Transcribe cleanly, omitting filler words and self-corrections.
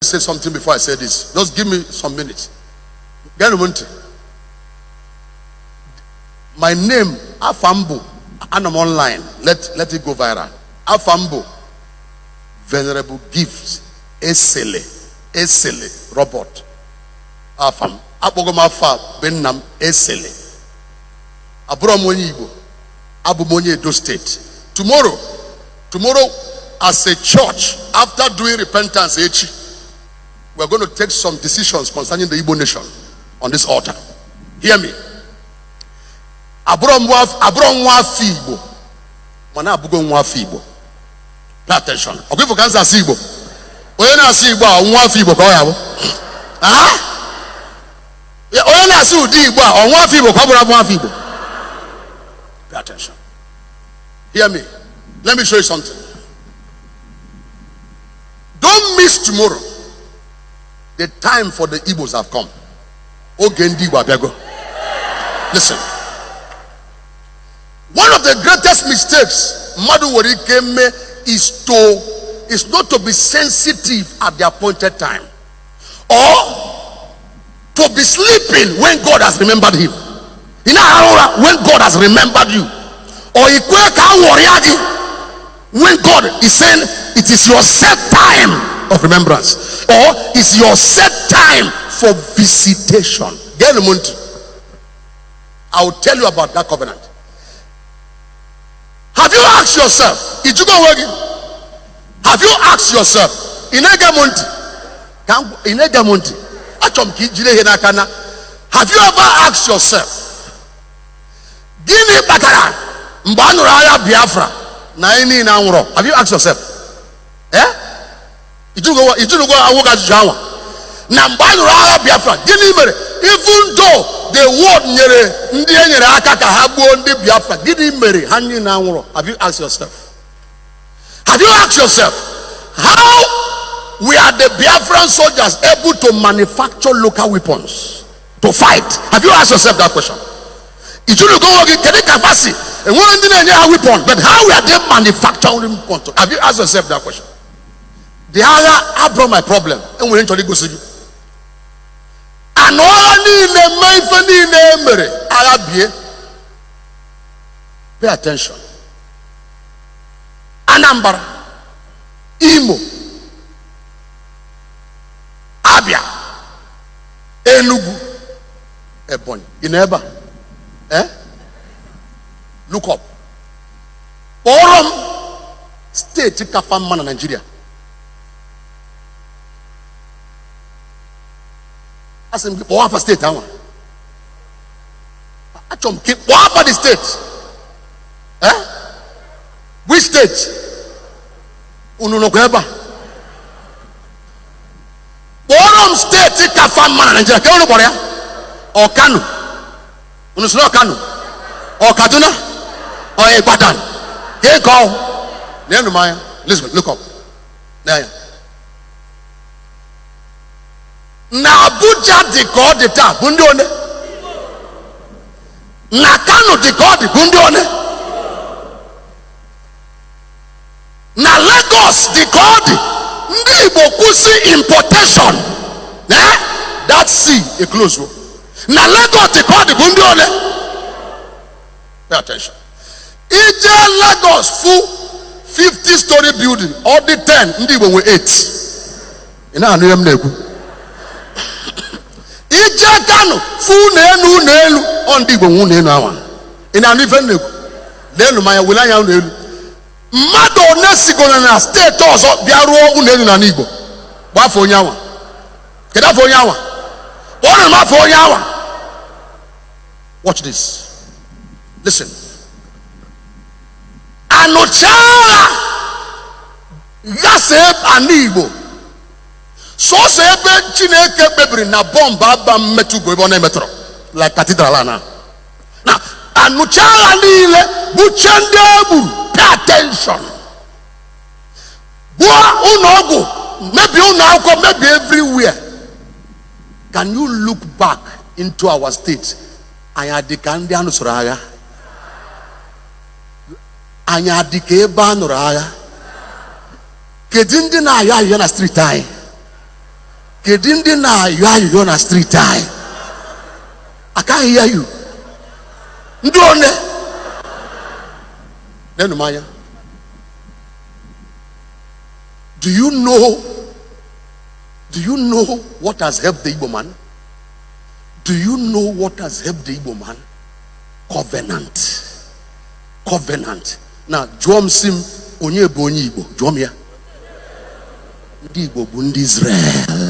say something before I say this. Just give me some minutes. Geenụ m ntị. My name, afa m bụ, anọ m online. Let it go viral. Afa m bụ Venerable Gift Esele Esele Robert. Afa m. Akpọgo m afa a be nna m Esele. Abụrọ m onye Igbo. Abụ m onye Edo State. Tomorrow, tomorrow, as a church, after doing repentance echi, we're going to take some decisions concerning the Igbo nation on this altar. Hear me. Abụrọ m nwa afọ Igbo, mana abụgo nwa afọ Igbo. Pay attention. Ọgụ ifo ka m si asụ Igbo. Onye na-asụ Igbo a, nwa afọ Igbo ka ọ ya bụ? Ah? Onye na-asụ ụdị Igbo a, ọ nwa afọ Igbo ka ọ bụrụ abụ nwa afọ Igbo? Pay attention. Hear me. Let me show you something. Don't miss tomorrow. The time for the Igbos have come. Oge ndị Igbo abịago. Listen. One of the greatest mistakes mmadụ nwere ike mee is not to be sensitive at the appointed time or to be sleeping when God has remembered him. Ị na-arahụ ụra when God has remembered you, or i kwe ka a wọrịa gị when God is saying it is your set time of remembrance or it's your set time for visitation. Geenụ m ntị. I will tell you about that covenant. Have you asked yourself? Ijugo onwe gị? Have you asked yourself? Ị na-ege m ntị? Ka ị na-ege m ntị? Achọrọ m ka i jide ihe n'aka na have you ever asked yourself, gịnị kpatara mgbe a nụrụ agha Biafra na anyị niile anwụrọ? Have you asked yourself? Eh? Ijunugo awụ gị ajụjụ anwa na mgbe a nụrụ agha Biafra, gịnị mere, even though the world nyere ndị e nyere aka ka ha gbuo ndị Biafra, gịnị mere ha niile anwụrọ? Have you asked yourself? Have you asked yourself how we are the Biafran soldiers able to manufacture local weapons to fight? Have you asked yourself that question? Ijunugo onwe gị, kedu ka fa si enwere ndị na-enye ha weapon, but how were they manufacturing weapons? Have you asked yourself that question? The agha abụrụ my problem. Enwere nchọrọ igosi gị anụ agha niile mee ife niile e mere agha bie. Pay attention. Anambra, Imo, Abia, Enugu, Ebonyi, ị nọ ebe a? Eh, look up. Kpọrọ m steeti kafa mma na Naịjirịa. Asị m gị kpọọ afa steeti ahụ. Achọrọ m ka ị kpọọ afa the steeti. Eh, which state? Unu nọkwa ebe a? Kpọrọ m steeti kafa mma na Naịjirịa. Ka unu kpọrọ ya? Ọ Kano? Unu sịrị ọ Kano, ọ Kaduna, ọ Ibadan? Ka ị ọ na-enu m anya. Listen, look up n'anya. Na Abuja dị ka ọ dị taa bụ ndị one? Na Kano dị ka ọ dị bụ ndị one? Na Lagos dị ka ọ dị, ndị Igbo kwụsị importation, eh? That sea e close o. Na Lagos dị ka ọ dị bụ ndị one? Pay attention. Ije Lagos fụ 50 story building, ọ dị 10, ndị Igbo nwe 8. Ị na-anụ ihe m na-ekwu? Ije Kano fụ ụlọ elu, ụlọ elu, ọ ndị Igbo nwe ụlọ elu awa. Ị na-anụ ife m na-ekwu? Leelu m anya, were anya ụlọ elu. Mmadụ one sigoro na steeti ọzọ bịa rụọ ụlọ elu n'ala Igbo? Bụ afọ onye awa? Kedu afọ onye awa? Kpọrọ m afọ onye awa. Watch this. Listen. Anụcha agha ghasa ala Igbo, sọsọ ebe Chineke kpebiri na bọmbụ aba mmetụ bụ ebe ọ na-emetọrọ, like cathedral a. Na anụcha agha niile buche ndị e gburu. Pay attention. Gbuo ụlọ ọgwụ, mebie ụlọ akwụkwọ, mebie everywhere. Can you look back into our state? Anyị adị ka ndị a nụsoro agha? Anyị adị ka ebe a nụrụ agha? Kedu ndị na-ayọ ahịhịa na street anyị? Kedu ndị na-ayọ ayụyọ na street anyị? Akaghị ya yu ndị one nenu m anya. Do you know what has helped the Igbo man? Do you know what has helped the Igbo man? Covenant. Covenant. Na jụọ m, sị m, onye bụ onye Igbo? Jụọ m ya. Ndị Igbo bụ ndị Israel.